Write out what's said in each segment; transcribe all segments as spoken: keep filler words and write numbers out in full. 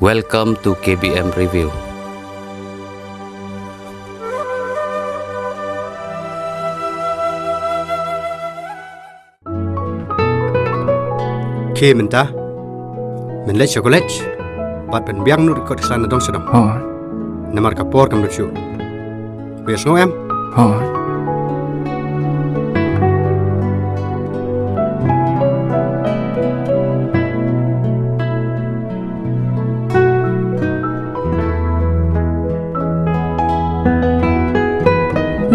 Welcome to K B M Review. Khie mynta men leit sha college bad pynbiang nud kot ksan na dong sha dong. Hooid. Namar ka por kam don shuh. Phi sngew em? Hooid.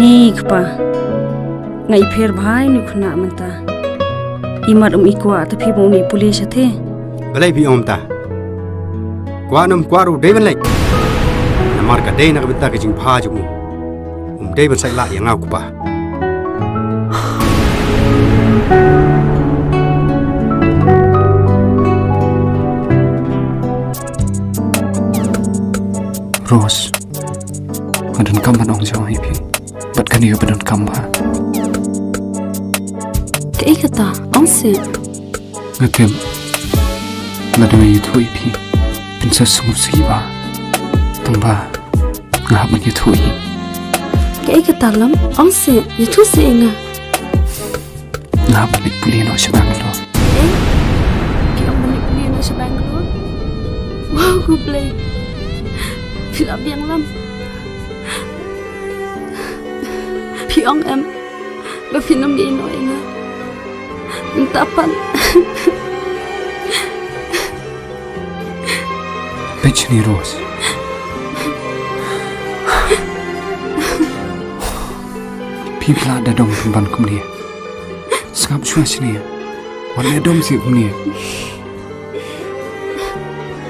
Ni kpa. Nga i pher bha ïa une u khynnah mynta. Imat um i kwah te phi ba un i pule shatei. Balei phi ong mynta? Kwah ne ym kwah ruh dei ban leit. Namar ka dei na ka bynta ka jingbha jong u. Um dei ban sait lah ïa nga u kpa. Rose, nga donkam ban ong jong ïa phi. Bad kane ka ba donkam bha. Kaei kata? Ong seh. Nga tip lada nga ïathuh ïa phi phin sa sngewsih bha. Tangba nga hap ban ïathuh hi. Kaei kata Lam? Ong seh, ïathuh seh ïa nga. Nga hap ban leit pule noh sha Bangalore. Eh? Phi ong ban leit pule noh sha Bangalore? Wow, khublei. Phi la biang Lam. Phi ong em ba phin ym ïehnoh ïa nga mynta pat? Peit shane Rose. Phim lah da dom pynban kumne. Sngap shuwa shane. Wat leh dom seh kumne.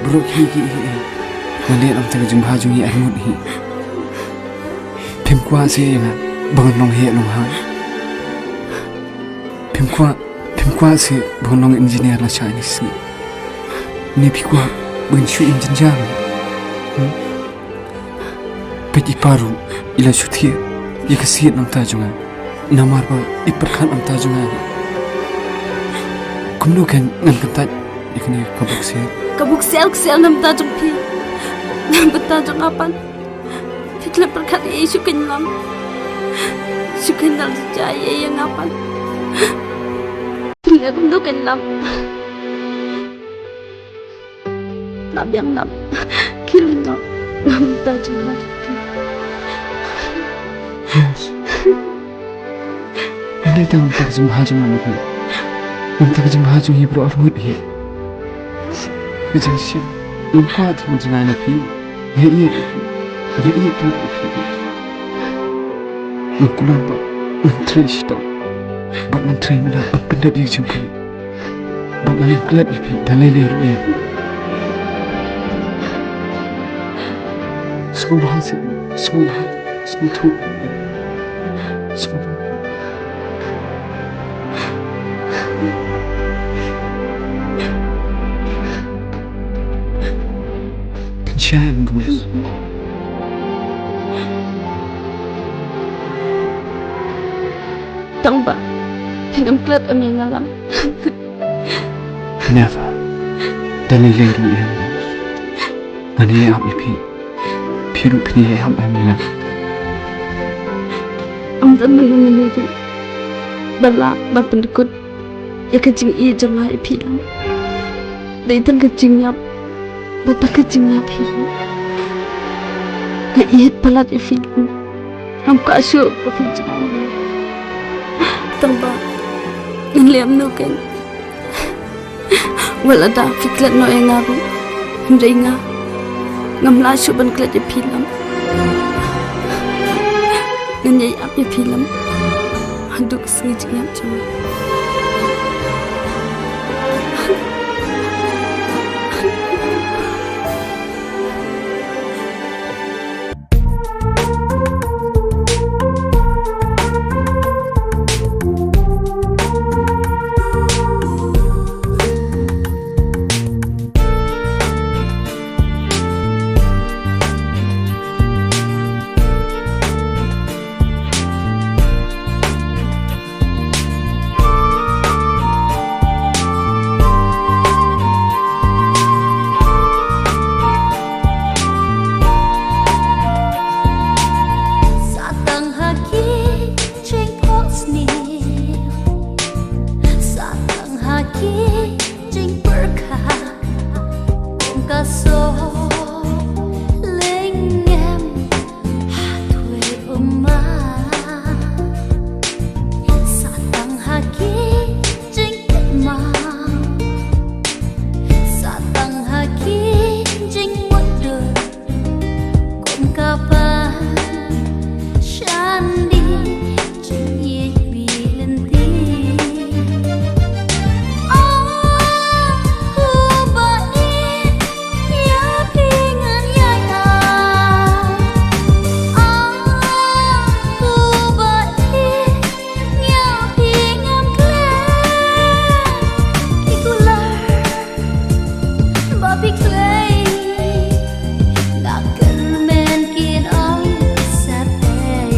Baroh hi ki hi hi. Nga leh lam tang ka jingbha jong ngi arngut hi. Phim kwah seh ïa nga ba ngan long heh long hai? Phim kwah, phim kwah seh ba ngan long engineer lashai ne sngi? Ne phi kwah ba ngan shu im jynjar? Hmm? Peit i pa ruh i la shu thiah ïa ka siat na bynta jong nga. Namar ba i pyrkhat na bynta jong nga. Kumno kan ngan kyntait ïa kane ka buksiat? Ka buksiat, ka siat na bynta jong phi. Na bynta jong nga pat. Phi khlem pyrkhat ei ei shuh kein Lam. Shuh kein dal jai ei ei ïa nga pat. Phi leh kumno kein Lam. Lah biang Lam. Khie leit noh. Ngam da jingmut. Yes. Ym dei tang namar ka jingbha jong nga ïa phi. Namar ka jingbha jong ngi baroh arngut hi. Ka jingshisha ngam kwah tang jong nga ïa phi. Ïa ïa ïa ïa ïa ïa. Nga kular ba ngan trei shitom bad ngan trei minot ban pyndep ïa ka jingpyrkhat. Ba ngan klet ïa phi da lei lei ruh ïa. Sngewbha seh, sngewbha, sngewthuh. Sngewbha. Pynshai em Rose? Tang ba phin ym klet em ïa nga Lam. Never. Da lei lei ruh em. Ngan ïai ap ïa phi. Phi ruh phin ïai ap em ïa nga. Ym don mano mano ruh ba lah ban pynkut ïa ka jingïeit jong nga ïa phi Lam. Dei tang ka jingïap bad tang ka jingïap hi. Nga ïeit palat ïa phi Lam. Ngam kwah shuh ba phin jngai. Tang ba ngan leh kumno kein? Wat lada phi klet noh ïa nga ruh, hynrei nga ngam lah shuh ban klet ïa phi Lam. Ngan ïai ap ïa phi Lam haduh ka sngi jingïap jong nga. Ka so lengem ha thwe uma. Sa tang ha ki jingkitma. Sa tang ha ki jingmutdur. Kum ka pan shan di jingïeit bi lynti. Ah, u ba ïeit ïa phi ngan ïaid. Ah, u ba ïeit ïa phi ngan klet. Ki kular ba phi klet. Nga kyrmen kin ong sa tei.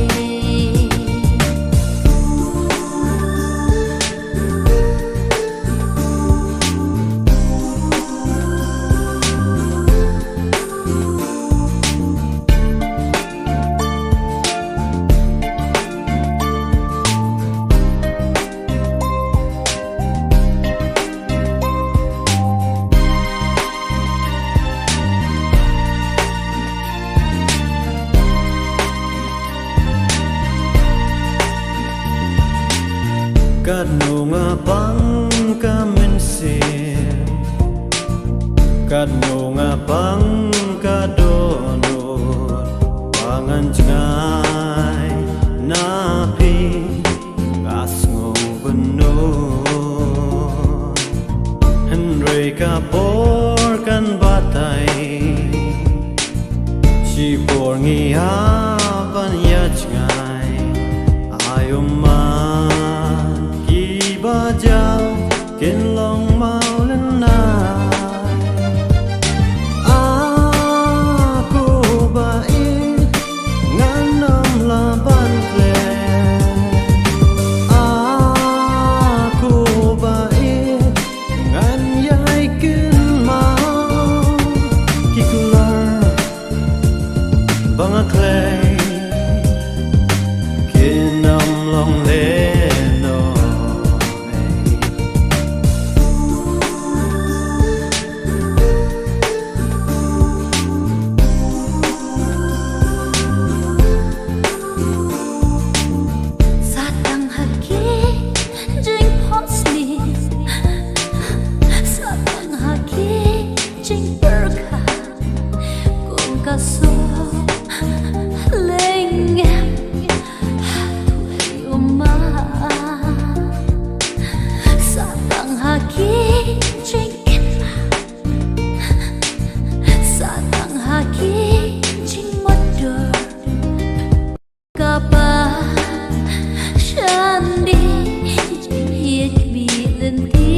Katno nga pang ka mynsiem, katno nga pang ka dohnud, ba ngan jngai na phi nga sngew bynnud. Hynrei ka por kan batai, shipor ngi hap ban ïajngai. Ai u man ki ba jaw kin long mawlynnai. Aku ba ïeit ngan ym lah ban klet. Aku ba ïeit ngan ïai kynmaw. Ki kular ba nga klet kin ym long lehnoh. Sa tang ha ki jingphohsniew, sa tang ha ki jingpyrkhat, kum ka so lengem ha thwe uma. Sa tang ha ki jingkitma, sa tang ha ki jingmutdur. Kaba shan di jingïeit bi lynti.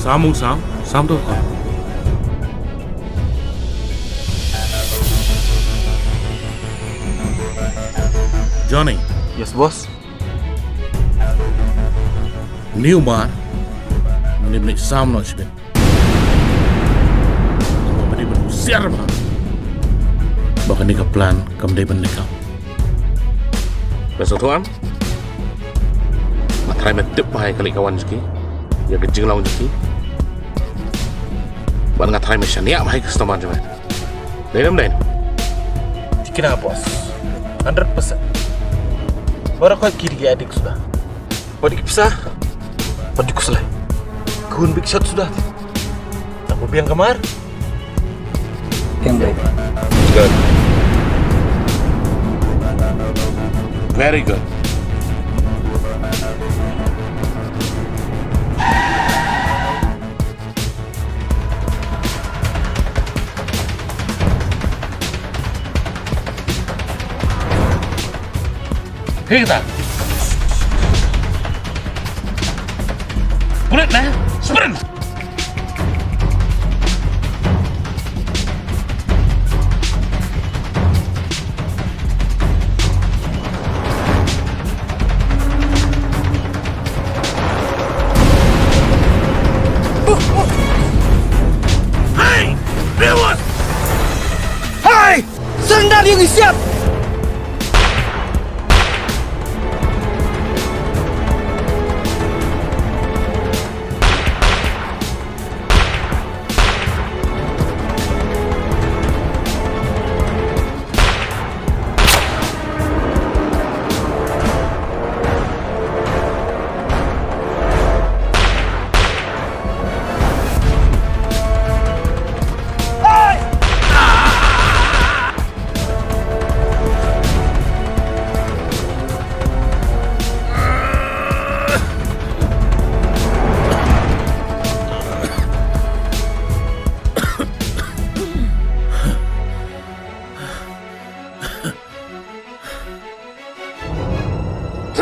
Sam ung sam, sam to ka. Johnny. Yes, boss. New mar, ni mnik sam no shibit. Ba dei ban husiar bha ba kane ka plan kam dei ban leh kam. Ba sngewthuh am? Nga tharai me tip bha ïa ka leit ka wan jong ki, ïa ka jinglong jong ki. Bad nga tharai me shaniah bha ïa ka customer jong me. Dei ne ym dei? Tikna boss. Hundred percent. Baroh khoit ki dei ki addict suda. Wat ki pisa. Wat ki khuslai. Khun bik shot suda. Tang ba biang ka mar. Biang ba. Good. Very good. Phi kata. Kulit na, sprint. Hey! Viewers! Hey! Surrender ïa ngi siap!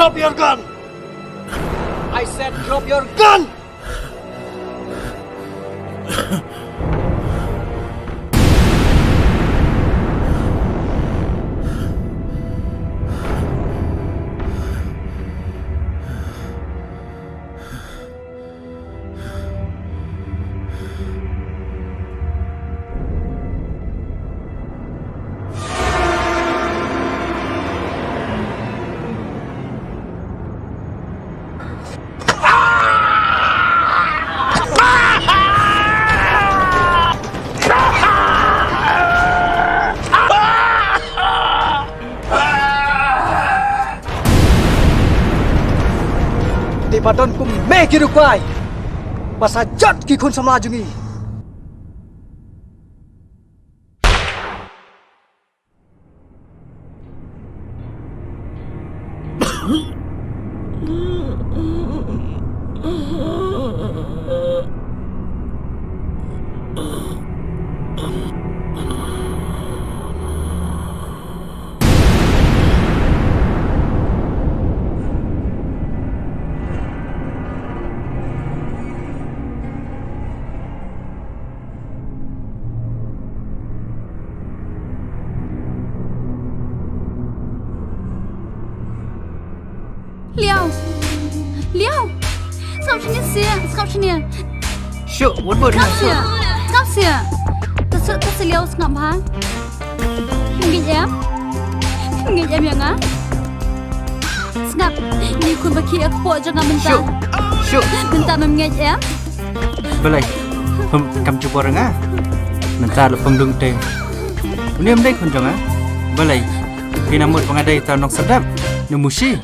Drop your gun! I said drop your gun! Te ba don kum me ki rukai ba sa jot ki khun samla jong ngi. Liaw! Liaw! Sngap shane seh, sngap shane. Shuh, wat bud. Sngap seh, sngap seh. Ta seh, ta seh Liaw sngap ha. Ngin em? Ngin em ïa nga? Sngap, ngi khun ba khie ha kpoh jong nga mynta. Shuh, shuh. Mynta mem ngeit em? Balei? Pym, kam jubor nga. Mynta la pynlong te. Une ym dei khun jong nga. Balei? Phi na mut ba nga dei tang nongserdep ne mushi.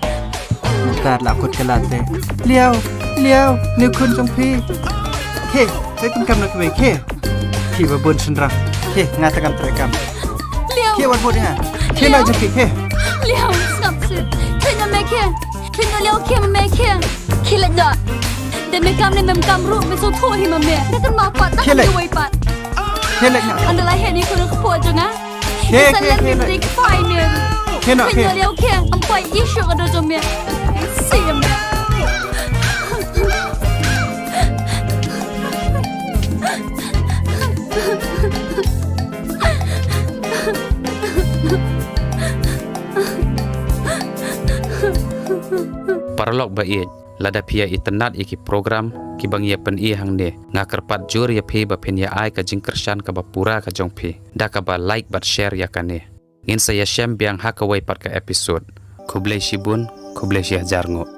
Mynta la kut kylla te. Liaw, Liaw, ne khun jong phi. Khie, te phin kam na kiwei khie. Phi ba bun shynrang. Khie, nga te kam trei kam. Liaw. Khie wat bud ïa nga. Khie na jong phi khie. Liaw, sngap seh. Khie na me khie. Khie na Liaw khie ma me khie. Khie leit noh. Te me kam ne mem kam ruh me sngewthuh hi ma me. Da kan ma pat da kan wei pat. Khie leit noh. Ynda la heh ne khun ha kpoh jong nga. Khie, khie, khie leit. Khie noh, khie. Khie na Liaw khie. Am pai issue ka do jong me. Sim. Paralok ba ïeit, lada phi ïa itynnad ïa ki program kiba ngi ïa pyni hangne, nga kyrpad jur ïa phi ba phin ïa ai ka jingkyrshan kaba pura ka jong phi da kaba like bad share ïa kane. Ngin sa ïashem biang ha kawei pat ka episode. Khublei shibun, khublei shihajar nguh.